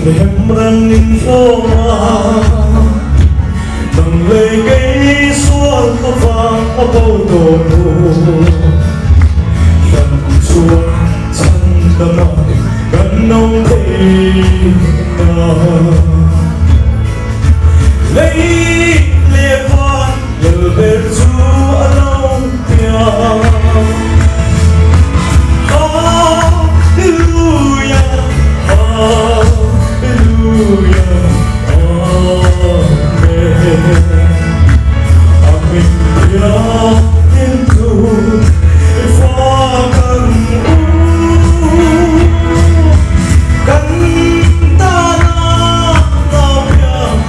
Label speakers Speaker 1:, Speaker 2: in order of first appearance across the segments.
Speaker 1: Bethlehem ran in hlawm a, nang leh kei sual ka vang a bo tawh lo. Hlan chuan chhan dama kan awm thei na. Lei leh van lal ber chu a lo piang. Hallelujah, Hallelujah, Amen. Amin Pathian chu i fak ang u. Kan tana naupiang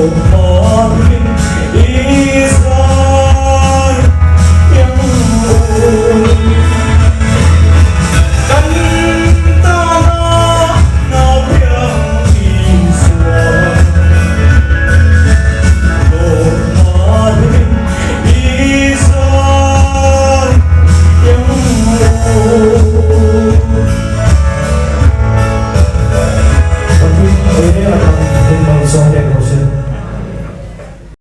Speaker 1: Isua.